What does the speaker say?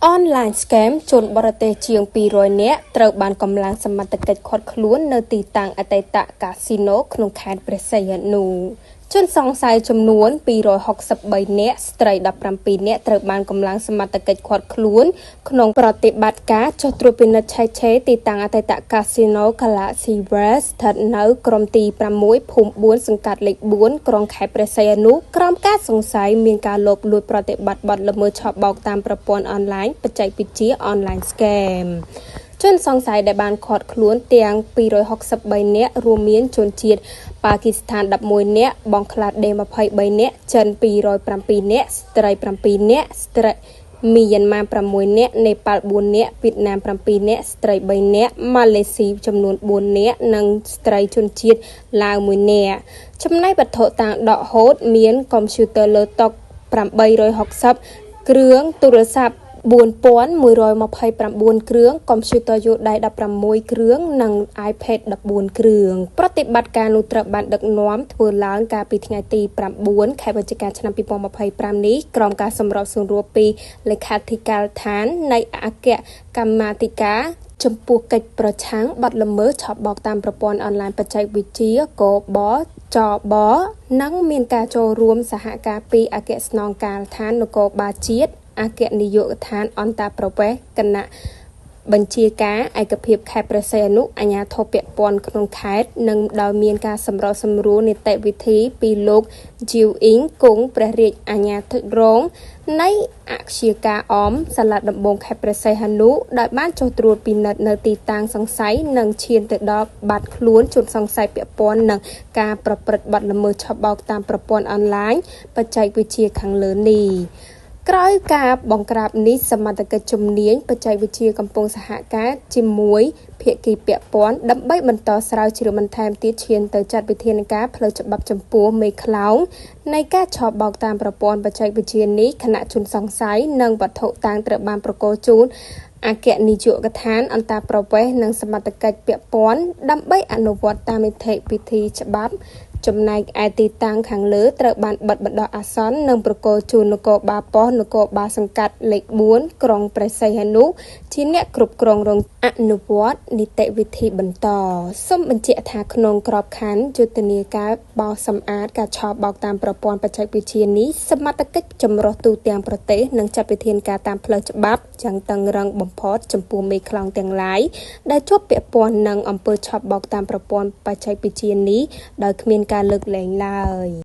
Online Scam ជនបរទេសជាង200នាក់ត្រូវបានកម្លាំងសមត្ថកិច្ចឃាត់ខ្លួននៅទីតាំងអតីតកាស៊ីណូក្នុងខេត្តព្រះសីហនុជនសង្ស័យចំនួន263នាក់ស្ត្រី17នាក់ត្រូវបានកម្លាំងសមត្ថកិច្ចឃាត់ខ្លួនក្នុងប្រតិបត្តិការចុះត្រួតពិនិត្យឆែកឆេរទីតាំងអតីតកាស៊ីណូ Galaxy World ស្ថិតនៅក្រុមទី6ភូមិ4សង្កាត់លេខ4ក្រុងខេត្តព្រះសីហនុក្រោមការសង្ស័យមានការលបលួចប្រតិបត្តិបទល្មើសឆបោកតាមប្រព័ន្ធអនឡាញបច្ចេកវិទ្យា Online Scam ជនសង្ស័យដែលបានឃាត់ខ្លួនទាំង263នាក់រួមមានជនជាតិប៉ាគីស្ថាន11នាក់បង់ក្លាដេស23នាក់ចិន207នាក់ស្ត្រី7នាក់ស្ត្រីមីយ៉ាន់ម៉ា6នាក់នេប៉ាល់4នាក់វៀតណាម7នាក់ស្ត្រី3នាក់ម៉ាឡេស៊ីចំនួន4នាក់និងស្ត្រីជនជាតិឡាវ1នាក់ចំណែកវត្ថុតាងដកហូតមានកុំព្យូទ័រលើតុ860គ្រឿងទូរស័ព្ទ4129គ្រឿងកុំព្យូទ័រយួរដៃ16គ្រឿងនិង iPad 14គ្រឿងប្រតិបត្តិការនោះត្រូវបានដឹកនាំធ្វើឡើងកាលពីថ្ងៃទី9ខែវិច្ឆិកាឆ្នាំ2025នេះក្រោមការសម្របសម្រួលពីលេខាធិការដ្ឋាននៃអគ្គកម្មាធិការចំពោះកិច្ចប្រឆាំងបទល្មើសឆបោកតាមប្រព័ន្ធអនឡាញបច្ចេកវិទ្យាកបចបនិងមានការចូលរួមសហការពីអគ្គស្នងការដ្ឋាននគរបាលជាតិអគ្គនាយកដ្ឋានអន្តរប្រវេសន៍គណៈបញ្ជាការឯកភាពខេត្តព្រះសីហនុអាជ្ញាធរពាក់ព័ន្ធក្នុងខេត្តនិងដោយមានការសម្របសម្រួលនីតិវិធីពីលោកជីវអ៊ីងគង់ព្រះរាជអាជ្ញាធិរងនៃអគ្គការអមសាលាដំបងខេត្តព្រះសីហនុដោយបានចុះត្រួតពិនិត្យនៅទីតាំងសង្ស័យនិងឈានទៅដល់បាត់ខ្លួនជនសង្ស័យពាក់ព័ន្ធនឹងការប្រព្រឹត្តបទល្មើសឆបោកតាមប្រព័ន្ធអនឡាញបច្ចេកវិទ្យាខាងលើនេះក្រោយការបង្ក្រាបនេះសមត្ថកិច្ចជំនាញបច្ចេកវិទ្យាកំពុងសហការជាមួយភាគីពាក់ព័ន្ធដើម្បីបន្តស្រាវជ្រាវបន្ថែមទៀតឈានទៅចាត់វិធានការផ្លូវច្បាប់ចំពោះមេខ្លោងនៃការឆបោកតាមប្រព័ន្ធបច្ចេកវិទ្យានេះខណៈជនសង្ស័យនិងវត្ថុតាងត្រូវបានប្រគល់ជូនអគ្គនាយកដ្ឋានអន្តរប្រវេសន៍និងសមត្ថកិច្ចពាក់ព័ន្ធដើម្បីអនុវត្តតាមនីតិវិធីច្បាប់ចំណែកឯទីតាំងខាងលើត្រូវបានបិទបណ្ដោះអាសន្ននិងប្រគល់ជូននគរបាលប៉ុស្តិ៍នគរបាលសង្កាត់លេខ4ក្រុងព្រះសីហនុជាអ្នកគ្រប់គ្រងរងអនុវត្តនីតិវិធីបន្តសូមបញ្ជាក់ថាក្នុងក្របខ័ណ្ឌយុទ្ធនាការបោសសម្អាតការឆបោកតាមប្រព័ន្ធបច្ចេកវិទ្យានេះសមត្ថកិច្ចចម្រុះទូទាំងប្រទេសនឹងចាត់វិធានការតាមផ្លូវច្បាប់យ៉ាងតឹងរ៉ឹងបំផុតចំពោះមេខ្លោងទាំងឡាយដែលជាប់ពាក់ព័ន្ធនឹងអំពើឆបោកតាមប្រព័ន្ធបច្ចេកវិទ្យានេះដោយគ្មានការលើកលែងឡើយ។